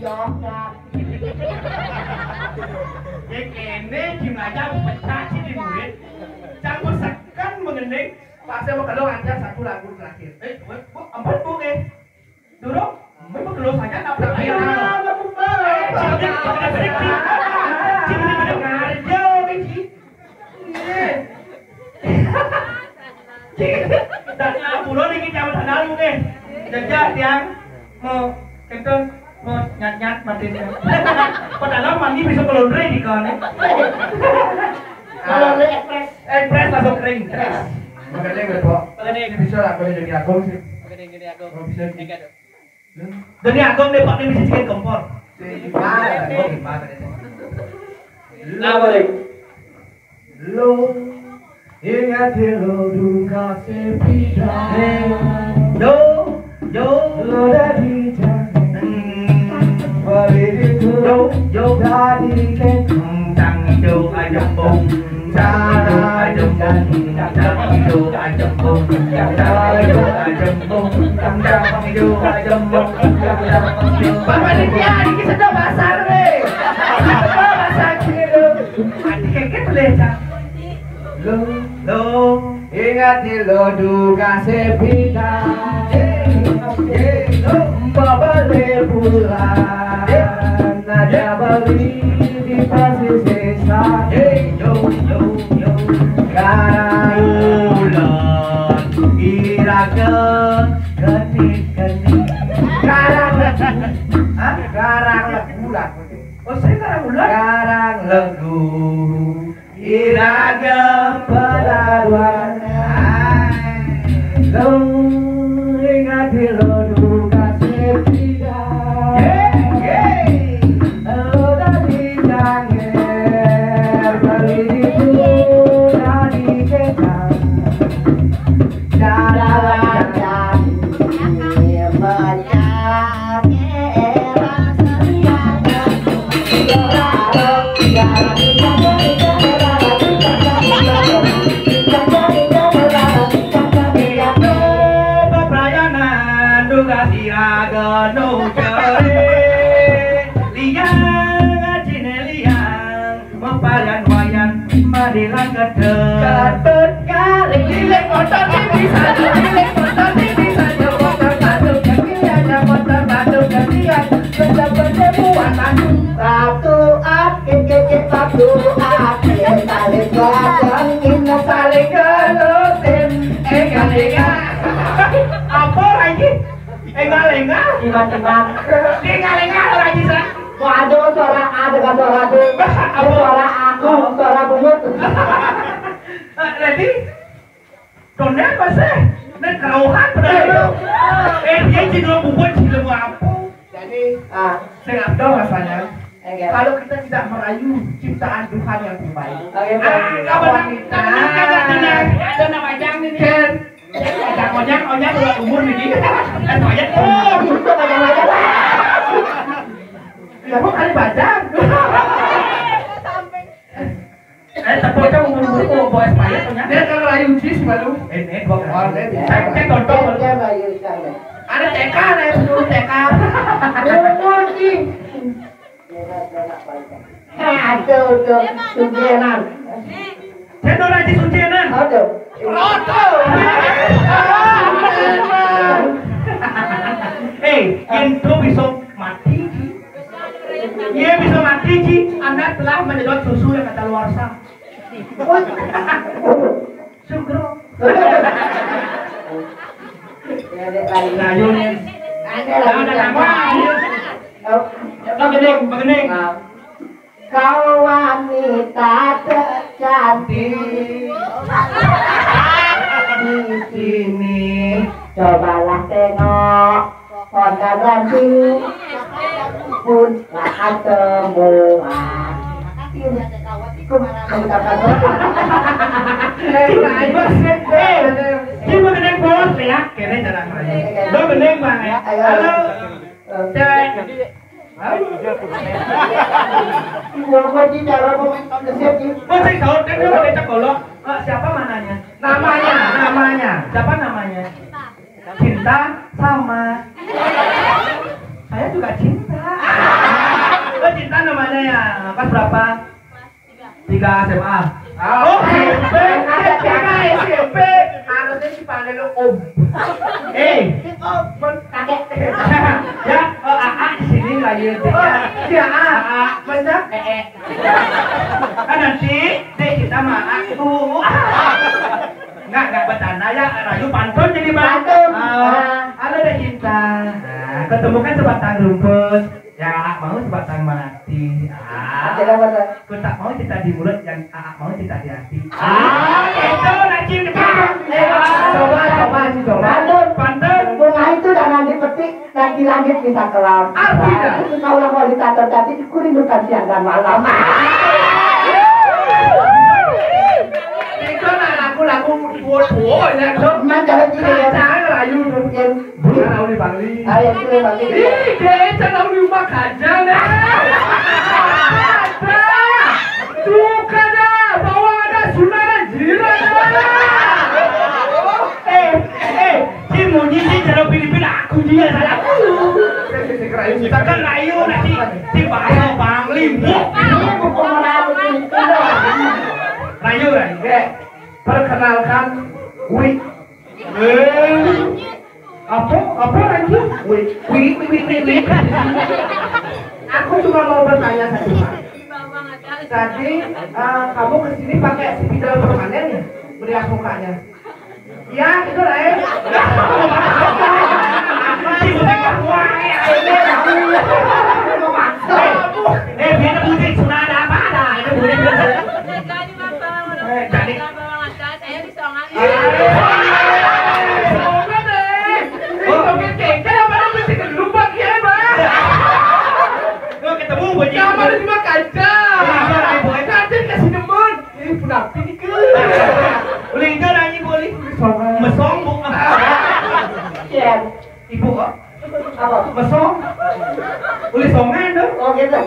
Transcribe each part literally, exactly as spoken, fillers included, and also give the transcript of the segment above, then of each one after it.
Ya kene gimnasnya pecah sih di murid. Campur sekan mengening. Pas saya mau kalau ada satu lagu terakhir. Eh, bu, bu, ampun bu, eh. Durung, ampun bu, belum saja nabrak. Iya, ampun bu. Eh, cipta, cipta, cipta. Cipta, cipta, ngarjo, eh, ci. Iya. Dan aku lo nih kita sama sandal, eh. Jajah, tiang. Mau kenten, mau nyat-nyat matiin. Padahal mandi bisa ke laundry di kone. Kalau Express. Express masuk kering. Makanya gue kok. Makanya ini bisa lah, gue jadi agung sih. Makanya gini aku. Kalau bisa. Enggak ada. Jadi agung deh, Pak, ini bisa bikin kompor. Gimana? Oh, gimana? Nah, boleh. Lo ingat lo duka sepida. Yo, yo. Lo dari jangan. Beri itu. Yo, yo. Dari ke. Tang yo aja bong. Tang yo aja bong. Tang yo aja bong. Tang yo aja bong. Tang yo aja bong. Bapak ini dia, ini sedang pasar nih. Sedang pasar gitu. Ati keket boleh, Cak. Lo, lo, ingat lo duka sepita. Babale bulan, ada beli di pasir sesa. Yo, yo, yo. Karang ulon, iraga, ketik-ketik. Karang legu. Hah? Karang legu lah. Oh, saya karang ulon? Karang legu. Iraga peladuan. Lo ingat lo duka sepida. Lo dari Janger, beli di Pulau dari Kecang. Jalan dari Mecah. Bebrayanan duga siraga no jare. Liang, ajine liang, meparian wayan, marilang gedhe. Ketut garing, liling motor, tipi satu, liling motor, tipi satu, motor batu, gantian, motor batu, gantian, benda-benda buatan. Batu akik, kikik batu akik, saling gotong, ina saling gelutin. Eh, gantian. Apa lagi? Engal-engal. Iman-iman. Engal-engal lagi, Sa. Waduh, suara A dengan suara B. Apa? Suara aku, suara bungut. Eh, Lady, Donel masih? Nek kerauhan bener itu. Eh, dia jadi lo bubut, jadi lo apa? Jadi, ah, sing abdol rasanya. Oke. Kalau kita tidak merayu ciptaan Tuhan yang terbaik. Oke, ah, Pak. Kapan kita? Ada nama jangan ini. Ken. Ojang, ojang, ojang, udah umur nih. Eh, ojang. Eh, itu ojang, ojang. Ya, gua kali bajang. Eh, tepuk aja umur-umur, oh, boy, payah tuh, ya. Dia kan rayu jis baru. Eh, ini gua. Oh, ini bisa. Saya pakai contoh. Dia rayu sana. Ada T K, ada yang suruh T K. Umur jis. Aduh, tuh, Sujenan. Cendol aja Sujenan. Aduh. Roto. Eh, yen do bisa mati iki. Iya, bisa mati iki. Anda telah menyedot susu yang kadaluarsa. Sugro. Ya, Dek, lagi. Nah, yo, nih. Ada lagi. Nah, udah lama. Ayo. Oh. Begening, begening. Nah. Kau wanita tercantik di sini. Cobalah tengok. Honda Brazil pun lahan semua. Kamu tak tahu. Eh, dia mengenai bos, ya, kene jalan. Lo bening, Bang, ya. Ayo. Halo. Cek. Halo. Gua, gua di dalam pemain Honda Civic. Gua cek tahu, kan dia udah cek golok. Eh, siapa mananya? Namanya, namanya. Siapa namanya? Cinta sama. Saya juga cinta. S M A. Oh, S M P, S M P, S M P. Harusnya dipanggil lu Om. Eh, Om, kakek. Ya, eh, Aa di sini lahir. Ya, Aa. Bener? Eh, eh. Kan nanti deh kita mah aku. Enggak, enggak bercanda ya, rayu pantun jadi pantun. Pantun. Oh, halo deh cinta. Nah, ketemu kan sebatang rumput. Yang Aa mau sebatang melati. Ah, tidak benar. Ku tak mau cinta di mulut, yang Aa mau cinta di hati. Ah, gitu, rajin. Eh, coba, coba, coba. Pantun. Pantun. Bunga itu jangan dipetik, nanti langit bisa kelam. Artinya? Nah, itu kalau mau ditato tadi, ku rindukan siang dan malam. Itu nah lagu-lagu tua-tua ya, Cok. Emang kalau gitu ya. Kacang rayu, Cok. Yang Bukan tahu di Bali. Ayo, itu Bali. Ih, dia tahu di rumah kaca, nah. Ada. Bukan ada, bawa ada saudara jiran, nah. Eh, eh, si Munyi si jero Filipin aku dia salah aku. Tekan rayu nanti si bahasa Bangli. Ini bukan orang itu. Rayu, rayu. Oke, perkenalkan Wi. Eh, apa? Apa lagi? Wih, wih, wih, wih, wih, wih. Aku cuma mau bertanya satu hal. Tadi eh, kamu kesini pakai spidol permanen ya? Beri aku mukanya. Ya, itu lah ya. Eh, eh, biar musik sudah ada apa ada? Itu boleh. Eh, jadi Lu ketemu bocil. Kamar cuma kaca. Kaca kasih demen. Ini punapi nih ke. Uling itu nanya boleh. Mesong, Bu. Iya. Ibu kok? Apa? Mesong. Uli songan tuh. Oh gitu.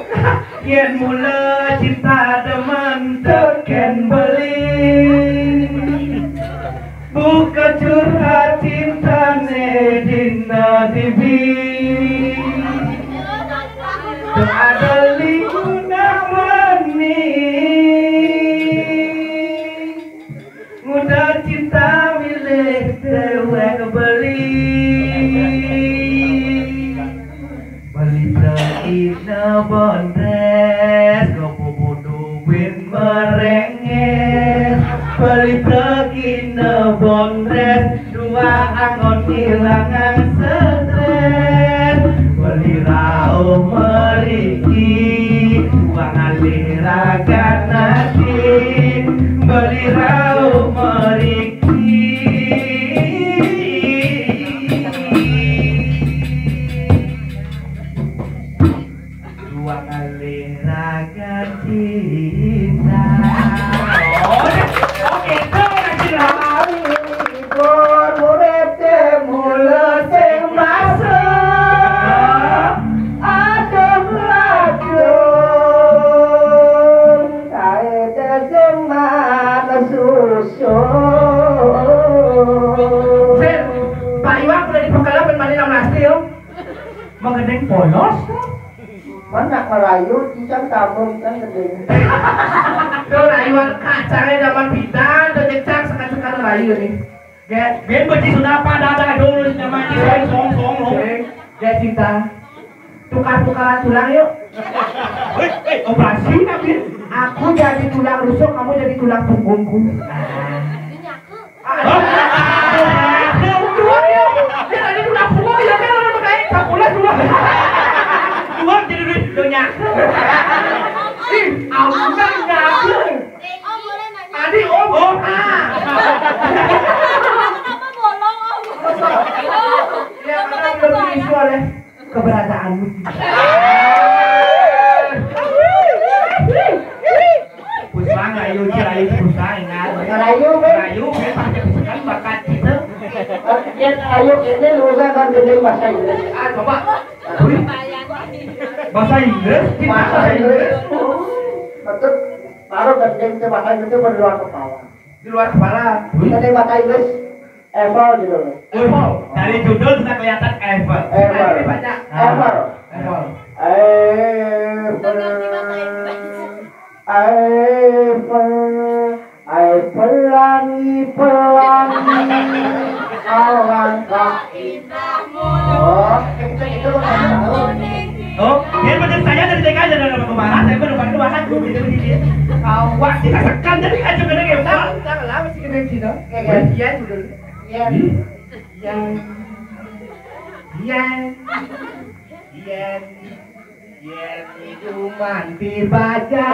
Yen mula cinta demen teken beli. Buka curhat cintane dina dibi. Doa deli guna meni. Muda cinta milih dewek beli. Beli beli na bondres, gopo bodo win merenges. Beli beli na bondres, dua angon hilangan stres. Beli rao meriki, uang alih rakan nasi. Beli rao meriki. Dua kali raga cinta. Oh, oke, itu lagi. Libur murid mula sing masuk. Aduh, aduh. Kae sing mana susu. Sir, Pak Iwan udah dipekel apa mandi enam belas yo? Mau gedeng polos tuh. Mana merayu, ikan kamu ikan gedeng. Tuh, rayuan kacangnya zaman bidan, tuh nyecang sekan-sekan rayu nih. Gak, ben beci sudah apa dada dulu zaman ini, song, song, song. Gak cinta. Tukar-tukaran tulang yuk. Wih, wih, operasi nabi. Aku jadi tulang rusuk, kamu jadi tulang punggungku. Hah? Dia tadi tulang punggung, ya kan, orang pakai sakulah dua. Dua jadi duit, dunia. Ih, ampun, nyaku. Tadi om, om, ah. Kenapa bolong, om? Ya, karena belum diisi oleh keberadaanmu. Pusang, ayo, Cil, ayo, pusang, ingat. Rayu, Beb. Rayu, Beb, pakai pusang, bakat gitu. Ya, ayo, ini lu kan gede bahasa Inggris. Ah, coba. Wih. Bahasa Inggris? Bahasa Inggris. Betul. Baru gede itu bahasa Inggris itu di luar kepala. Di luar kepala. Wih. Gede bahasa Inggris. Apple gitu loh. Wih, dari judul sudah kelihatan Apple. Apple. Baca. Ah. Apple. Apple. Apple. Ai, pel-, ai, pelangi, pelangi, alangkah indahmu. Oh, gitu, gitu, kok nggak tahu. Oh, dia bener saya dari T K aja udah dapat marah, saya baru pada marah tuh gitu gitu. Awak kita sekan jadi aja bener ya, Bang. Kita lama sih kena Cina. Kayak dia dulu. Iya. Iya. Iya. Iya. Yén duman tibaja,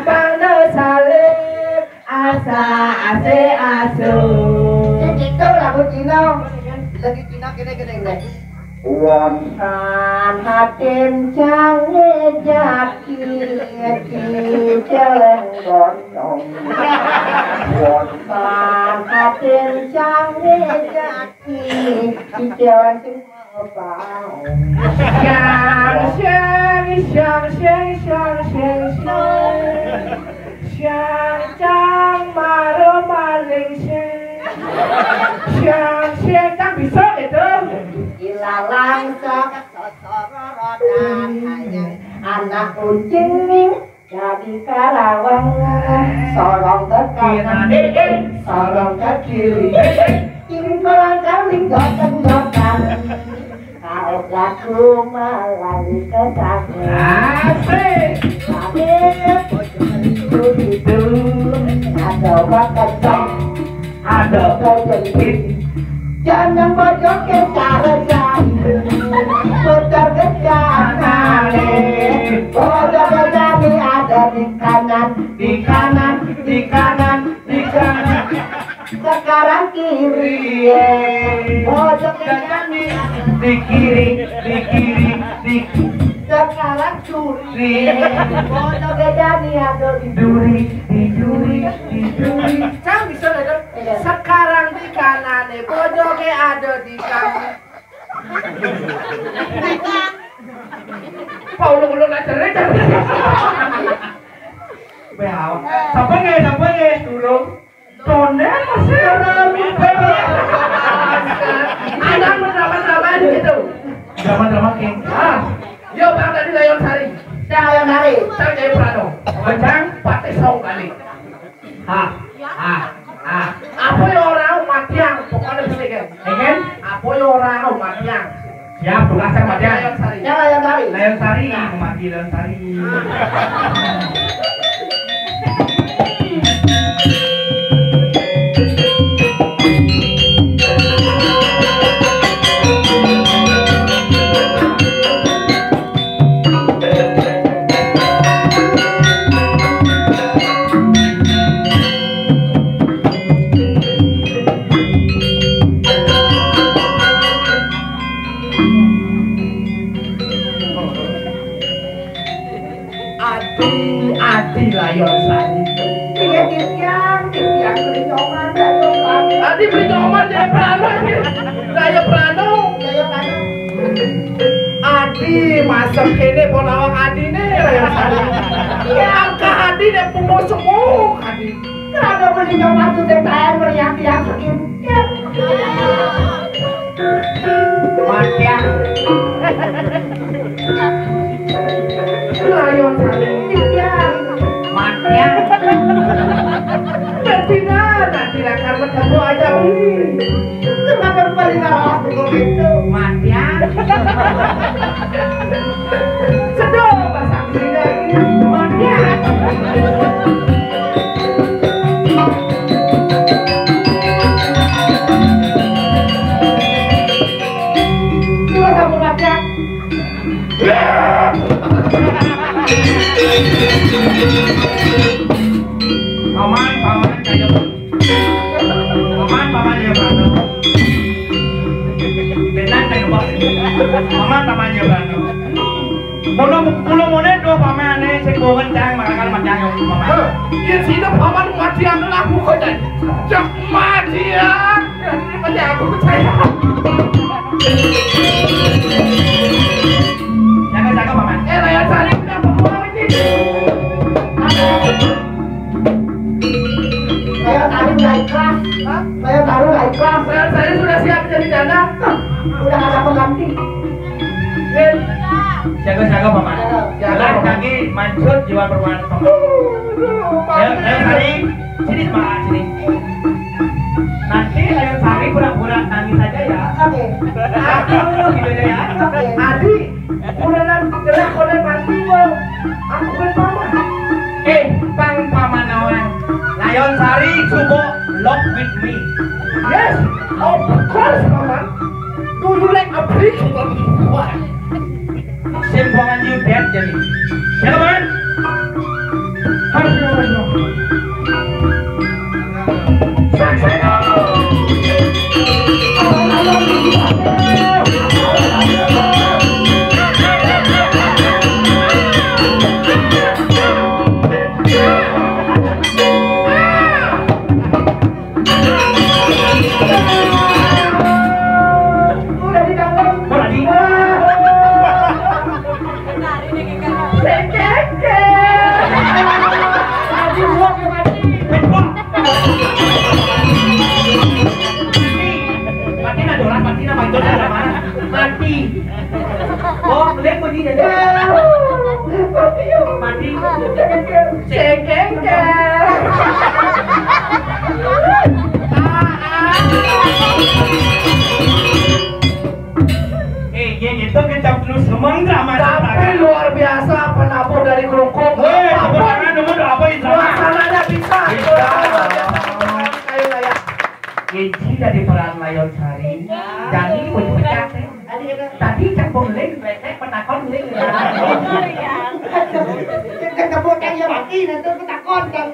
bangda salib, asa ase asu. Gitu lagu Cina. Lagi Cina kene-kene. Wonten hatin jange jati, ki jalan gondong. Wonten hatin jange jati, ki jalan sing Siang, siang, siang, siang, siang, siang, siang. Siang, cang, maro maling, siang. Siang, siang, cang bisa gitu. Ilalang sok, sosoro roda, anak kucing ning Jadi Karawang, sorong ke kanan, eh, eh, sorong ke kiri, eh, eh, kiri kolang kaling, goteng-goteng. Kalau laku melari ke sana. Asik. Tapi itu, itu, ada bakat. Ada bojong pin. Jangan bojong ke cara jahil. Putar ke kanan. Bojong ke kiri ada di kanan. Di kanan, di kanan, di kanan. Sekarang kiri. Bojong ke kiri. Di kiri, di kiri, di kiri. Sekarang Duri. Bodoh beda nih, aduh, di duri, di duri, di duri. Cang bisa, Dok? Iya. Sekarang di kanane, bodoh ke ada di kamu. Pak ulung-ulung nak cerit. Wah, sampai nggak, sampai nggak? Turun. Tone masih ada. Anak drama-drama gitu. Drama-drama, King. Ah, yo, Bang, tadi Layon Sari. Cang Layon Sari. Cang Jaya Prano. Kencang, Patih Saung kali. Ah, ah, ah. Apa ya orang matiang? Pokoknya bisa, kan? Ya, kan? Apa ya orang matiang? Siap, tugas yang matiang. Layon Sari. Cang Layon Sari. Layon Sari, nah. Memaki Layon Sari. Adi, Adi Layon Sari. Iya, titiang, titiang beli nyoman, Layon Sari. Adi beli nyoman, Jaya Prano. Jaya Prano. Jaya Prano. Adi, masuk kene, pon awak Adi nih, Layon Sari. Iya, angka Adi deh, punggung semua, Adi. Kenapa beli nyoman tuh, teh, tayang meriang-riang sedikit? Matian. Layon Sari. Matian. Betina, nanti akan bertemu aja, Wi. Itu bakal paling arah aku itu. Matian. Sedang bahasa Inggris. Matian. Paman, paman, kayo. Paman, paman, ya, paman. Benar, kayo, Pak. Paman, paman, ya, paman. Mula, mula mone do pamane sing go kencang, makakan mencang, paman. Heh, yen sida paman mati anu laku kok, Jan. Cek mati ya. Mati aku percaya. Jaga-jaga, paman. Eh, Layon Sari, kenapa pulang ini? Layon Sari udah ikhlas. Hah? Layon Sari udah ikhlas. Layon Sari sudah siap jadi janda. Udah ada pengganti. Jaga-jaga, paman. Jalan kaki mancut jiwa perbuatan teman. Ayo, ayo Sari, sini semangat sini. Nanti ayo Sari pura-pura nangis saja ya. Oke. Aku gitu aja ya. Oke. Adi, udah nanti gerak udah mati lo. Aku kan paman. Eh, pang paman naon? Layon Sari, subo, love with me. Yes, of course paman. Do you like a brick? Simpangan you dead jadi. Ya kan? Harus. Mati, mati, mati, mati. Oh, lihat bunyi deh. Mati, mati. Cengkengker. Eh, iya gitu kita terus semang drama. Tapi luar biasa penabuh dari Klungkung. Woi, apa? Apa itu? Suasananya bisa. Bisa. Ayo, ayo. Iji dari peran Layon Sari, Dani mau dipecat. Tadi cak pembeling, letek petakon beling. Cek tepuk yang ya mati, nanti petakon kan.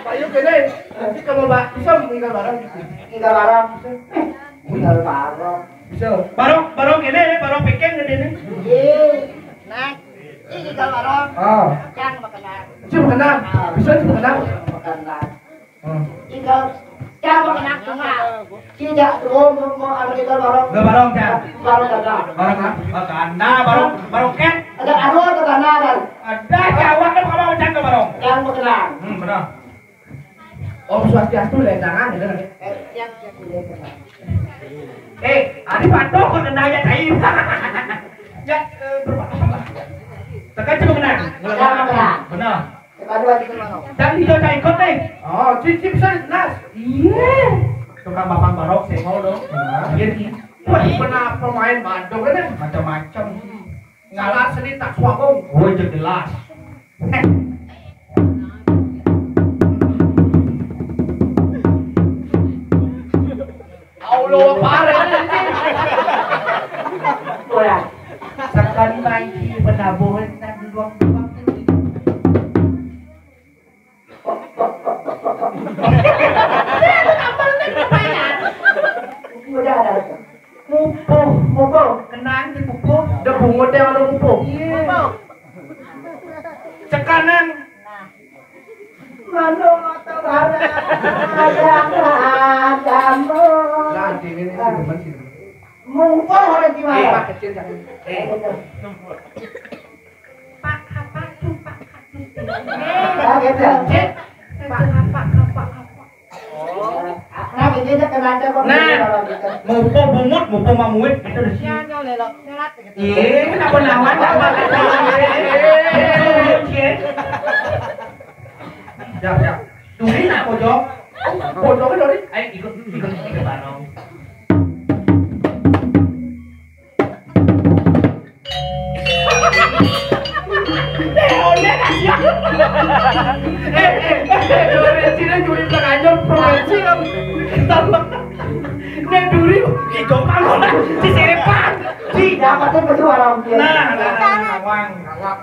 Ayo kene, nanti kamu bak bisa meninggal bareng gitu. Tinggal bareng. Tinggal bareng. Bisa. Barong, barong kene, barong pikir gede nih. Iya. Nah, ini tinggal bareng. Ah. Cang makan. Cuma kenal. Bisa cuma kenal. Makan. Hmm. Tinggal cang makan cuma. Tidak dulu mau anu tinggal bareng. Enggak barong, Cang. Bareng kagak. Barong ah. Barong kanda, barong, barong ket. Ada anu atau tanah kan? Ada Jawa kan kalau mau Cang ke barong. Yang berkenan. Hmm, benar. Om Swastiastu lendangan gitu kan. Eh, yang yang boleh kenal. Eh, ada patok kok kena ya cair. Ya, eh, berapa apa? Tekan coba kenal. Yang berkenan. Benar. Kita dua di mana? Dan hijau caikot deh. Oh, cicip saya jelas. Iya. Tukang bapang barok sengol dong. Nah. Iya nih. Wah, pernah pemain badung kan? Macam-macam. Ngalah seni tak suabung. Oh, itu jelas. Allah parah. Ora. Sekali maiki penabuhan dan luang-luang. Udah ada. Mupuh, mupuh. Kenang di mupuh. Udah bungut yang ada mupuh. Iya. Cekanan. Manuk atau barang ada kamu. Nah, di ini sih demen sih. Mumpung orang gimana? Eh, Pak, kecil jangan. Eh. Pak, apa tuh, Pak? Ah, gitu. Pak, apa, apa, apa? Nah, ini aja kena aja kok. Nah, mumpung bungut, mumpung mamuit gitu deh sih. Ya, nyolelok, nyelat gitu. Iya, kenapa nama? Kenapa? Iya. Siap, siap. Duri nak pojok. Pojoknya duri. Ayo ikut, ikut, ikut bareng. Eh, oleh kasihan. Eh, eh, eh, duri sini duri Banganyar provinsi kan. Nek duri ijo panggonan di Serepan. Di dapatin baju orang. Nah, nah, nah, nah, wang, wang.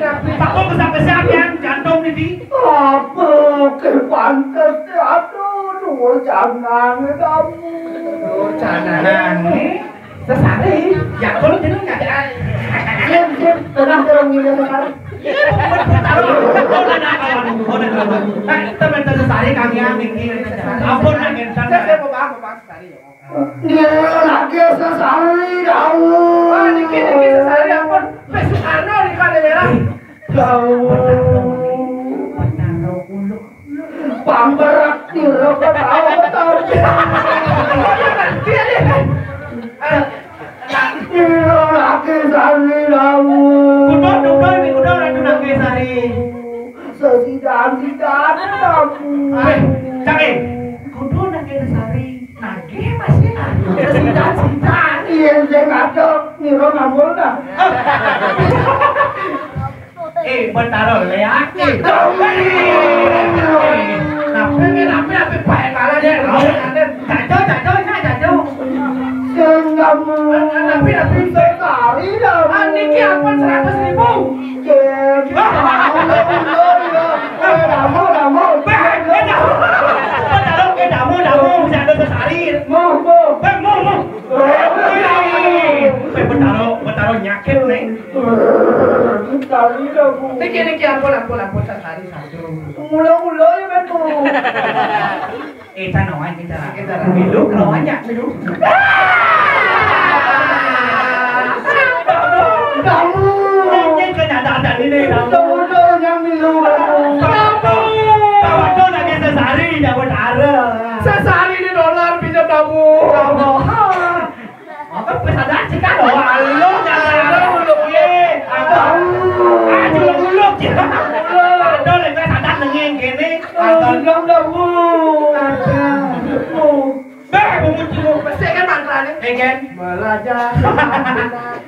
Pak, kok kesap-kesap ya, jantung ini. Apa ke pantes? Aduh, duh, jangan kamu. Duh, jangan. Sesari, ya kalau jenuh nggak ada. Sim, sim, tenang, tenang, ini sesari. Iya, betul, taruh. Udah, udah, udah, udah, udah. Eh, teman-teman sesari kami yang mikir. Ampun, nak, Saya, saya mau bahas, mau bahas sesari ya. Dia lagi sesari, tahu. Wah, niki, niki sesari, ampun. Wis Soekarno niki ada merah. Tahu. Pamberak tiro kok tahu, tahu. Iya, iya. Eh, Ira lagi sari, tahu. Kuda, kuda, ini kuda, Ratu Nagesari. Sesidan-sidan, tahu. Eh, cak, eh. Kuda Nagesari. Nagih masih. Sesidan-sidan. Iya, saya kata, ngira ngambul dah. Eh, Betara Leak, eh. Tapi, tapi, tapi, baik kalah deh. Jajo, jajo, nah, jajo. Sing kamu. Tapi, tapi, sekali dah. Ah, niki ampun seratus ribu. Cek. Kamu, kamu, kamu. Eh, kamu, kamu. Beh, beh, kamu. Betara, eh, kamu, kamu. Bisa ada sesari. Mau, mau. Beh, mau, mau. Wih, Betara, Betara nyakit, Nek. Sekali dah, Bu. Niki, niki, ampun, ampun, ampun, sesari satu. Mula-mula ya, Betu. Eh, canoan kita. Kita. Milu, keroannya, milu. Kamu. Ini kenyataan ini, kamu. Betul-betul yang milu, kamu. Kamu. Kamu tuh lagi sesari, jawab arah. Sesari ini dolar, pinjam kamu. Kamu. Apa pesanan sih kan? Oh, alo, jangan alo, ulu, ye. Apa? Ah, juluk-juluk. Aduh, lek sadat nengeng kene. Aduh, dong, dong, Bu. Aduh. Bah, bungut cinguk. Mesti kan mantrane? Eh, kan? Belajar.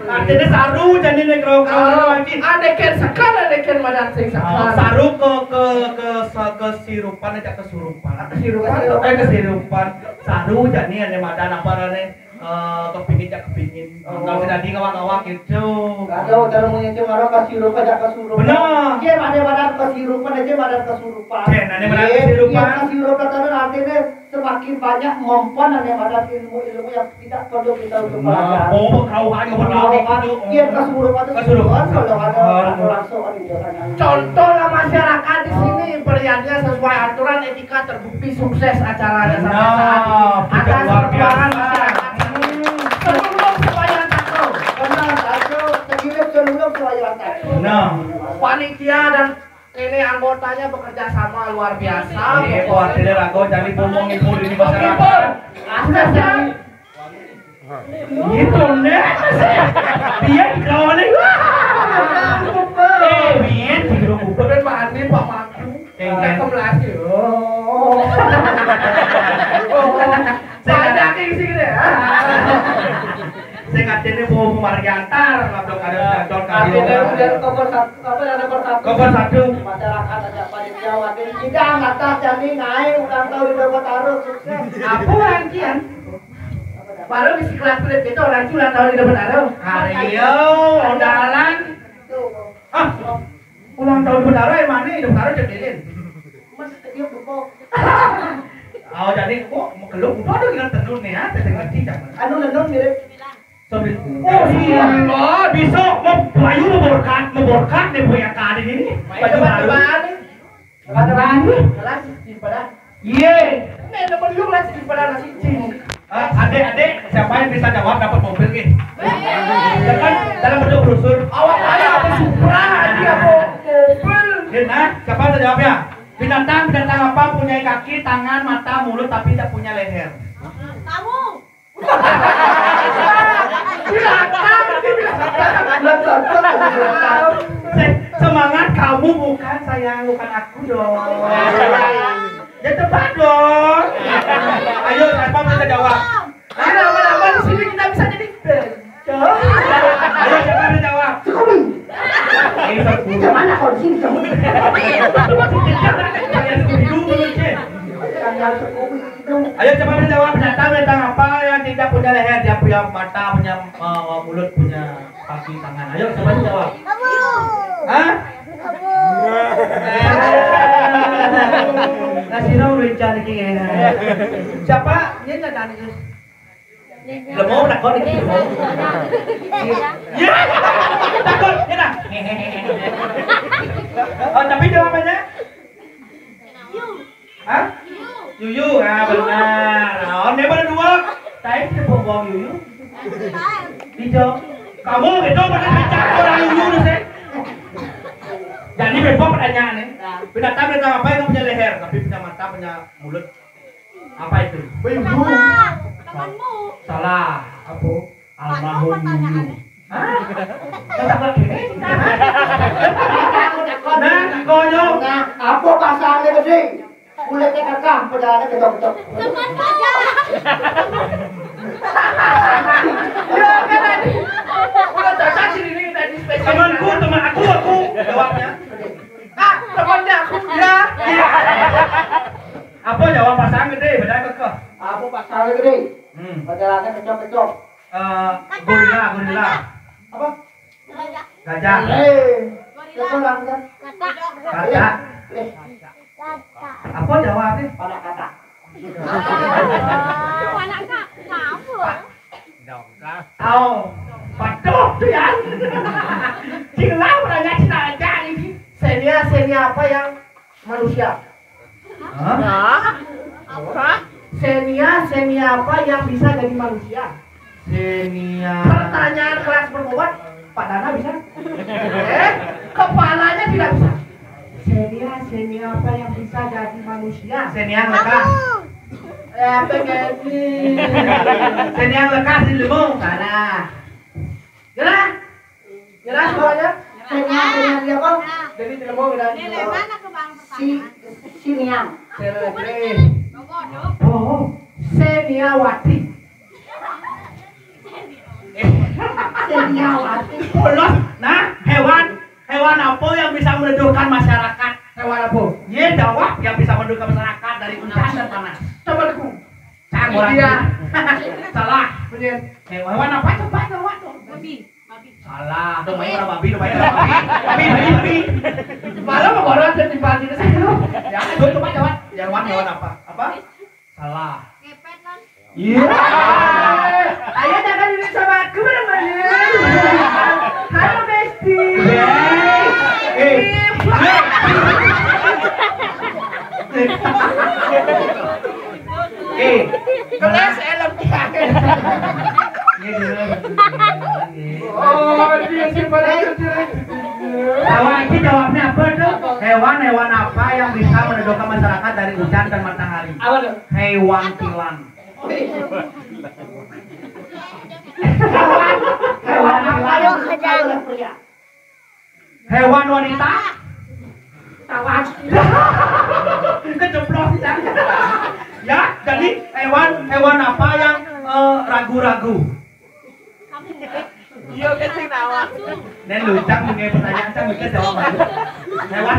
Artinya saru jadi nih, kalau kalau lagi. Andeken sekali, andeken madan sing sekali. Saru ke ke ke sa- kesirupan aja kesurupan. Kesirupan. Eh, kesirupan. Saru jadi ane madan apa ane? Eh, kepingin ya kepingin. Kalau tadi ngawang-ngawang gitu. Ada cara punya cuma orang kesirupan aja kesurupan. Benar. Iya, ada madan kesirupan aja madan kesurupan. Jen, ane madan kesirupan. Iya, kesirupan kan artinya semakin banyak mempan ane madan ilmu-ilmu yang tidak perlu kita untuk pelajari. Oh, berkauhan, berkauhan. Iya, kesurupan itu kesurupan kalau ada langsung itu kan. Contohlah masyarakat di sini beriadia sesuai aturan etika, terbukti sukses acaranya sampai saat ini. Atas perjuangan masyarakat. Senulung sepayaran takro. Benar, takro. Senulung sepayaran takro. Nah, panitia dan ini anggotanya bekerja sama luar biasa. Ini buat tidak ragu jadi punggung ibu ini masyarakat. Astaga. Gitu nih. Dia kawannya. Eh, Win, di grup gue kan Pak Andi, Pak Mangku. Yang kan kebelas yo. Saya ada di sini ya. Saya katanya mau mariantar, nggak ada jadwal kali. Akhirnya udah nomor satu, apa ada nomor satu? Nomor satu. Masyarakat ada panitia wakil sidang atas jadi naik ulang tahun di Dapat Taruh sukses. Apa rangkian? Baru di sekelas kulit itu orang ulang tahun di Dapat Taruh. Ayo, ondalan. Ah, ulang tahun Dapat Taruh yang mana? Dapat Taruh cekelin. Mas dia buko. Oh, jadi kok keluk udah ada yang tenun nih ya, saya ngerti jangan. Anu tenun mirip. Oh iya, bisa mau bayu mau borkat, mau borkat nih punya kali ini. Baju baru. Baju baru. Kelas di pada. Iya. Nih temen lu kelas di pada nasi cing. Eh, adik-adik, siapa yang bisa jawab dapat mobil nih? Ya kan, dalam bentuk brosur. Awak ada apa Supra, dia mau mobil. Nah, siapa yang jawab ya? Binatang, binatang apa punya kaki, tangan, mata, mulut, tapi tidak punya leher? Kamu. Binatang, ini binatang. Se- semangat kamu bukan sayang, bukan aku dong. Ya tepat dong. Ayo, siapa bisa jawab? Ini lama-lama di sini kita bisa jadi bencong. Ayo, siapa bisa jawab? Ini satu. Itu mana kalau di sini kamu? Ayo, siapa bisa jawab? Binatang, binatang apa yang tidak punya leher, dia punya mata, punya eh, mulut, punya kaki, tangan. Ayo, siapa bisa jawab? Hah? Kasih tahu rencana. Siapa? Ini nggak ada nih. Lemo, takut ini lemo. Iya. Takut, ya dah. Oh, tapi jawabannya? Hah? Yuyu, ah benar. Oh, ini baru dua. Tapi dia buang yuyu. Hijau. Kamu itu pada pecah orang yuyu tuh, sih. Jadi bebas pertanyaan nih. Binatang, binatang apa yang punya leher tapi punya mata, punya mulut? Apa itu? Temanmu. Salah. Apa? Almarhum Yuyu. Hah? Tetangga kene? Nah, konyol. Nah, apa pasangannya gede? Kulitnya kekang, perjalanannya ketok-ketok. Teman pacar. Ya, kan tadi. Udah cocok sih ini tadi spesial. Temanku, teman aku, aku jawabnya. Ah, temannya aku. Ya. Iya. Apa jawab pasangan gede? Beda kekeh. Apa pasangan gede? Hmm. Perjalanannya ketok-ketok. Eh, gorila, gorila. Apa? Gajah. Eh, itu orang kan. Katak. Eh, apa jawabnya? Pada katak. Anak kak, kamu loh. Oh, patuh tuh ya. Cila beranya cila aja ini. Senia, senia apa yang manusia? Hah? Apa? Senia, senia apa yang bisa jadi manusia? Senia. Pertanyaan kelas berbobot, Pak Dana bisa? Eh, kepalanya tidak bisa. Senia, senia apa yang bisa jadi manusia? Senia lekas. Eh, apa jadi? Senia lekas di lembung sana. Gerak. Jelas semuanya? Senia, senia dia apa? Jadi tidak mau kita. Ini mana ke bang pertanyaan? Si, si Niang. Celebrate. Oh, si Seniawati. Seniawati. Polos. Nah, hewan, hewan apa yang bisa meneduhkan masyarakat? Hewan apa? Ye, jawab, yang bisa meneduhkan masyarakat dari hujan dan panas. Coba dulu. Cang, orang. Iya. Salah. Bener. Hewan apa? Coba, coba, coba. Babi. Salah. Dong, main orang babi, dong, main orang babi. Babi, babi, babi. Malah mau orang jadi babi ke situ. Ya, coba, coba, coba. Hewan, hewan apa? Apa? Salah. Ngepet, Lan. Iya. Ayo, jangan ini sama aku, Bang Mayu. Halo, Besti. Eh. Eh. Kelas elem. Oh, dia sih pada kecil. Tahu aja jawabnya apa tuh? Hewan-hewan apa yang bisa menedukkan masyarakat dari hujan dan matahari? Apa tuh? Hewan tilang. Hewan tilang. Hewan wanita? Tawon. Keceplos, ya. Ya, jadi hewan, hewan apa yang, eh, ragu-ragu? Iya, kan sing nawon. Nen lu, Cang, punya pertanyaan, Cang, mikir jawab apa? Hewan,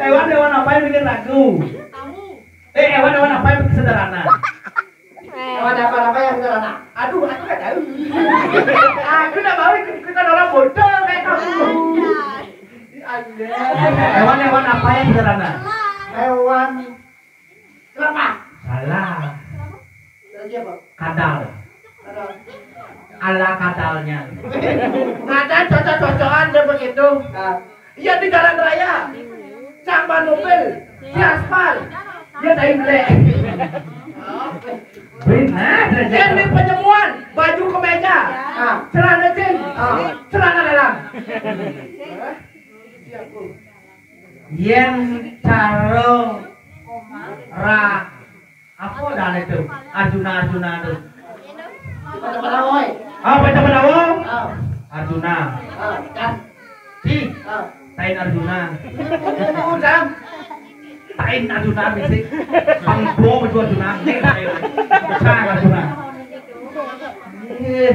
hewan, hewan apa yang bikin ragu? Eh, hewan, hewan apa yang bikin sederhana? Hewan apa-apa yang sederhana? Aduh, aku nggak tahu. Aku nggak mau ikut-ikutan orang bodoh kayak kamu. Hewan-hewan apa yang sederhana? Hewan kelapa. Salah. Lagi apa? Kadal. Kadal. Ala kadalnya. Ada cocok-cocokan dia begitu. Nah, iya, di jalan raya. Sama mobil, di aspal. Dia tai belek. Benar saja. Yang di penyemuan, baju kemeja, nah, celana jeans, nah, celana dalam. Yang caro ra apa dah itu? Arjuna, Arjuna tu. Pada-pada, oi. Ah, pada-pada, oi. Ah. Arjuna. Ah, kan. Si. Ah. Tain Arjuna. Tain Arjuna bisi. Pangbo itu Arjuna. Ni tain. Besar Arjuna. Eh,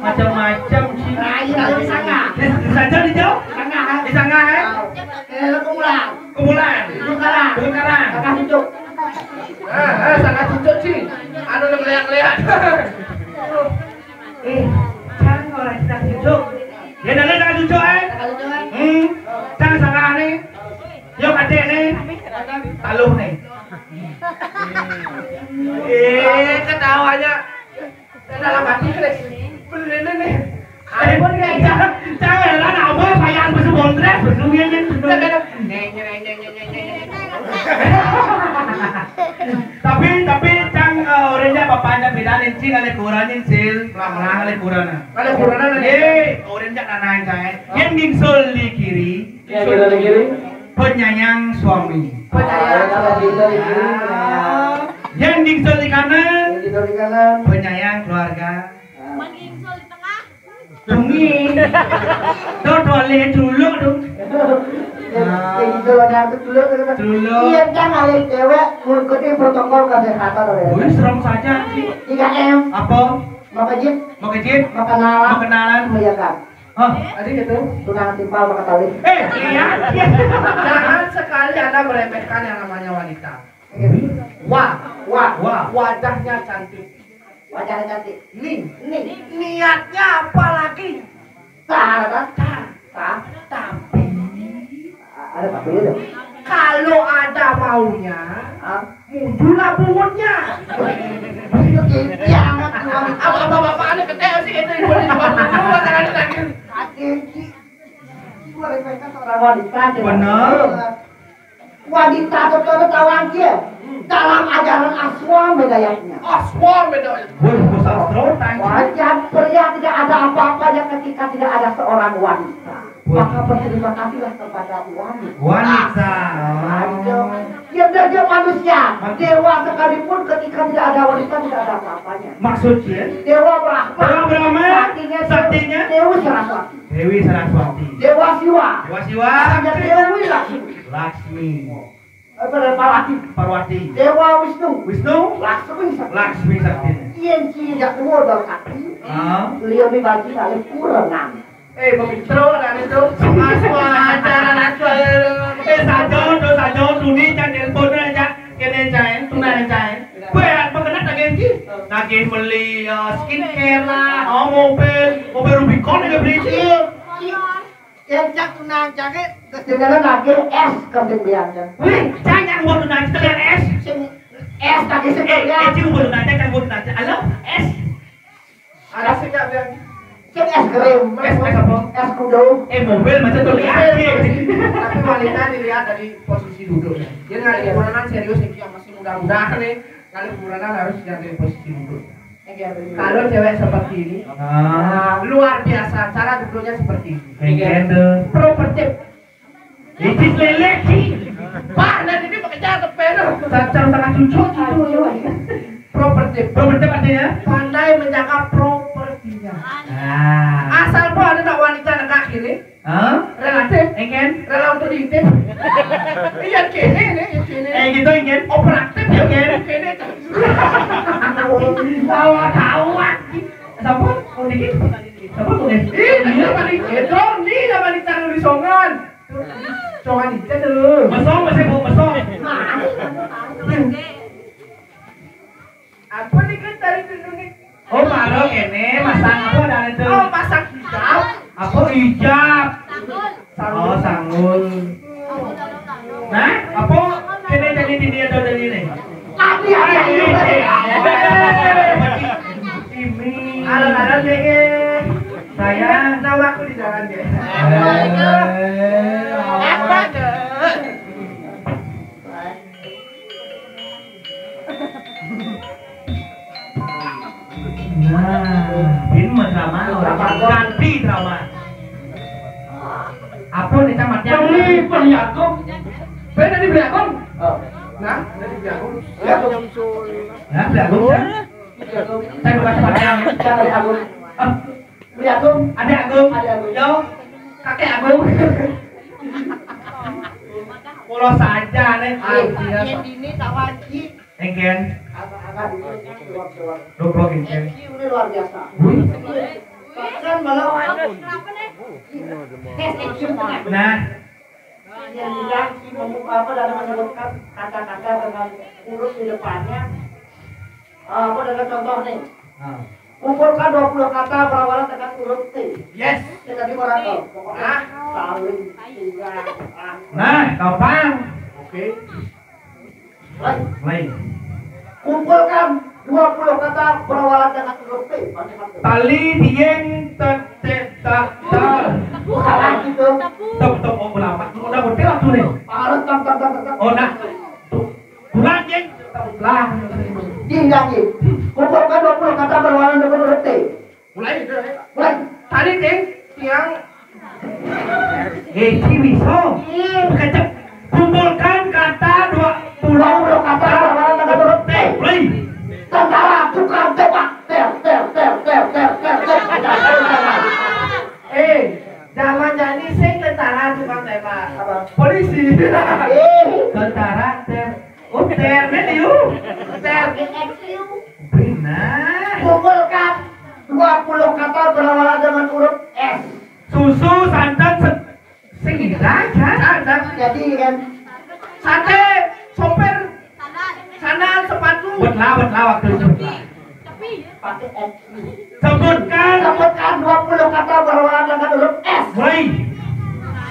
macam-macam sih. Nah, iya, iya, di sana. Di, di sana dijawab? Di sana. Di sana, eh? Ah. Eh, kumpulan. Kumpulan. Tukaran. Tukaran. Kakak hidup. Ah, ah, sangat cucuk sih. Anu ngeliat-ngeliat. Eh, Cang orang kita cucuk. Ya, dah, dah, cucuk, eh. Hmm, Cang sangat aneh. Yo, adik nih. Taluh nih. Eh, ketawanya. Dalam hati, Chris. Bener nih. Ampun, ya, ya. Jangan heran, apa, bayar besi bontres, besi ngene, besi ngene. Tapi, tapi, Cang, eh, orangnya bapaknya beda nih, Cil, ada kurangin, Cil. Pelan-pelan, ada kurangnya. Ada kurangnya, ada. Eh, orangnya nanain, Cang, eh. Yang dingsul di kiri. Yang kiri, di kiri. Penyayang suami. Penyayang suami. Ah. Yang dingsul di kanan. Yang dingsul di kanan. Penyayang keluarga. Ah. Manggingsol di tengah. Dungi. Tuh, tuh, lihat dulu tuh. Yang, yang dingsul nyangkut dulu tuh. Dulu. Iya, kan, ada cewek ngikutin protokol kesehatan, ya. Wih, serem saja, sih. Tiga M. Apa? Mau kejit. Mau kejit. Mau kenalan. Mau kenalan. Iya, kan. Hah? Tadi gitu. Tunangan timpal pakai tali. Eh, iya, iya. Jangan sekali Anda meremehkan yang namanya wanita. Wa, wa, wa, wajahnya cantik. Wajahnya cantik. Ni, ni, niatnya apa lagi? Tara, tara, tara. Tapi ada tapi itu. Kalau ada maunya, muncullah punggungnya. Itu tinggi amat, Tuan. Apa, apa, apa, ada kecil sih itu, ibu, ibu, ibu, masalahnya lagi. Tinggi. Ibu, mereka seorang wanita, sih. Bener. Wanita tetap tahu dia. Dalam ajaran Aswam bedayaknya. Aswam bedayaknya. Wah, sastra, thank you. Wajar, pria tidak ada apa-apanya ketika tidak ada seorang wanita. Maka berterima kasihlah kepada wanita. Wanita. Ayo. Ya, dia, dia manusia. Dewa sekalipun ketika tidak ada wanita tidak ada apa-apanya. Maksudnya? Dewa Brahma. Dewa Brahma. Saktinya, saktinya? Dewi Saraswati. Dewi Saraswati. Dewa Siwa. Dewa Siwa. Hanya Dewi Laksmi. Laksmi. Parwati. Parwati. Dewa Wisnu. Wisnu. Laksmi Sakti. Laksmi Sakti. Yén ci jak modal sakti. Ah. Liya mi bagi ngalih kurenan. Eh, pemitra ora itu. Mas ajaran aku. Eh, saja, do saja, tuni cang telepon aja. Kene cang, tunai cang. Kowe arep kena nagih iki. Nagih meli eh, skincare lah, oh, mobil, mobil Rubicon aja beli. Iya. Yang cak tunang cake, terus jenengan lagi es ke sing biasa. Wih, jangan buat tunang, tekan es. Sing es lagi sing Eh, biasa. Eh, cing buat tunang, cang buat tunang. Halo, es. Ada sing nggak bilang? Sing es krim. Es, es apa? Es kudo. Eh, mobil macam tuh lihat. Tapi wanita dilihat dari posisi duduknya. Jadi nggak ada kurenan serius yang masih muda-muda nih. Kalau kurenan harus dari posisi duduk. Kalau cewek seperti ini, Ah. Luar biasa. Cara duduknya seperti ini. Pengen tuh. Proper tip. Itis leleki. Pak, dan ini pakai jatuh penuh. Cara setengah cucuk gitu. Proper tip. Proper tip artinya? Pandai menjaga propertinya. Ah. Asal pun ada nak wanita negak gini, Hah? Relatif. Engen? Rela untuk diintip. Iya, kene nih, iya, kene. Eh, gitu, engen? Operatif. Engen? Kene. Tawa-tawa. Sampun, mau dikit? Sampun, mau dikit? Ih, dia paling gedor, dia paling tangan di songan. Songan itu tuh. Mesong, masih bu, mesong. Apa nih kan tadi dulu nih? Oh, maro kene masang apa dan itu? Oh, masang hijab. Apa hijab? Sanggul. Oh, sanggul. Nah, apa kene dari dini atau dari ini? Lagi, lagi, lagi. Ini. Alam-alam deh. Saya nama aku di jalan deh. Eh, apa? Nah, ini mah drama, orang ganti drama. Apa nih camatnya? Beli, beli aku. Beli tadi beli aku. Oh. Nah, tadi beli aku. Ya, beli aku, ya. Saya bukan seperti yang Beli aku. Ah. Beli Agung. Adek Agung. Adek Agung. Yo. Kakek Agung. Kula saja nih. Iya. Yang dini tawan ki. Engken. Anak-anak itu kan luar biasa. Dua puluh engken. I Q ini luar biasa. Wih. Bahkan malah tes I Q tengah. Nah. Yang bilang si membuka apa dan menyebutkan kata-kata dengan huruf di depannya. Ah, apa dengan contoh nih? Ah. Kumpulkan dua puluh kata berawalan dengan huruf T. Yes. Kita di Morata. Pokoknya Ah. Saling, tiga, ah. Nah, gampang. Oke. Lain. Lain. Kumpulkan dua puluh kata berawalan dengan huruf T. Macam-macam. Tali, dieng, te-, te-, ta-, ta-. Bukan lagi tuh. Tep, tep, oh, berapa? Udah betul tuh nih. Harus tam, tam, tam, tam, tam. Oh, nah. Tuh. Kurang, Jeng. Lah. Jeng, jeng, jeng. Kumpulkan dua puluh kata berwarna dengan huruf T. Mulai. Mulai. Tadi, Jeng, tiang. Eh, si Wiso. Iya. Kecep. Kumpulkan kata dua puluh. Dua puluh kata berwarna dengan huruf T. Mulai. Tentara tukang tembak. Ter, ter, ter, ter, ter, ter, ter. Eh, zaman jadi sing tentara tukang tembak. Apa? Polisi. Eh. Tentara ter. Oh, ter, men, you. Ter, X Q. Benar. Kumpulkan dua puluh kata berawalan dengan huruf S. Susu, santan, se-, sing indah, kan? Santan. Jadi, kan? Sate, sopir, sandal, sepatu. Buat lah, buat lah, waktu itu, buat lah. Pakai S. Sebutkan. Sebutkan dua puluh kata berawalan dengan huruf S. Mulai.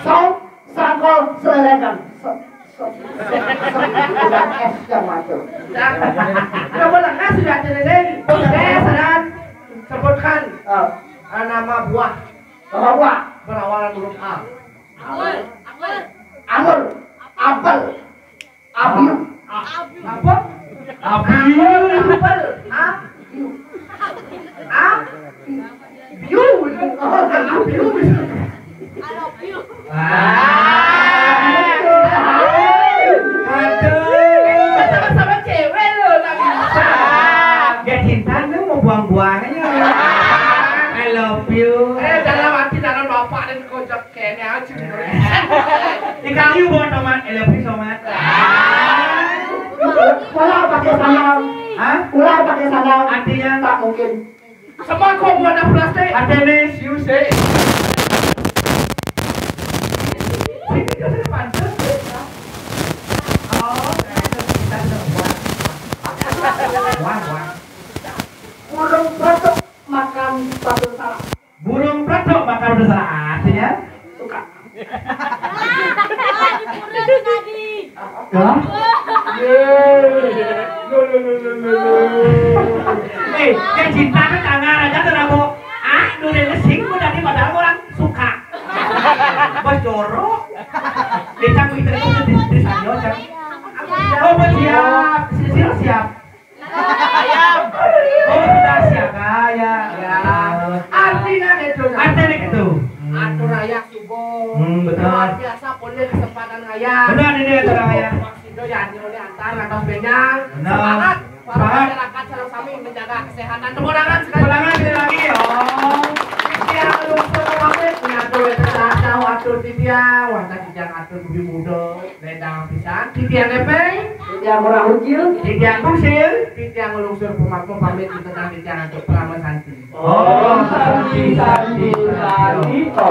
Sop, sangkol, selelekan. Sop, sop, sop, sop. Bukan S yang masuk. Nah, coba lah, kan sudah ada nih. Oke, saran. Sebutkan. Ah. Ah, nama buah. Nama buah. Berawalan huruf A. Anggur. Anggur. Anggur. Apel. Abiu. Apa? Abiu. Apel. Abiu. Abiu. Oh, abiu. I love you. Ah. Aduh. Sama-sama cewek lo, nggak bisa. Ya, cinta lu mau buang-buang aja. I love you. Eh, dalam hati, dalam bapak dan kocok kayaknya aja. Ikan you buat tomat, I love you, tomat. Ulah pakai sandal. Artinya? Tak mungkin. Semangkuk buat dah plastik. Artinya? Siu sih. Sini ke sini pantas. Oh, kita sudah buat. Wah, wah. Burung peletuk makan batu salak. Burung peletuk makan batu salak. Artinya? Suka. Hah? Eh, yang cinta tuh tangan aja tuh, Rabo. Ah, dunia ngesing gua tadi padahal orang suka. Bos jorok. Kita kita itu di, di Sanyo, Cang. Oh, bos siap. Sisil siap. Ayam. Oh, sudah siap. Ah, ya. Ya. Artinya gitu. Artinya gitu. Atur raya subuh. Hmm, betul. Luar biasa, boleh kesempatan raya. Benar ini, atur raya. Maksido ya, ini oleh antar atas benyang. Benar. Semangat. Para masyarakat sareng sami menjaga kesehatan. Tepuk tangan sekali. Tepuk tangan sekali lagi. Oh. Titiang lungsur pamit, nyatu wénten jauh atur titiang, wonten titiang atur budi muda, lendang pisan, titiang epeng, titiang orang ucil, titiang kusil, titiang lungsur pamit, pamit, titiang atur parama santi. Om Santi, Santi, Santi, Om.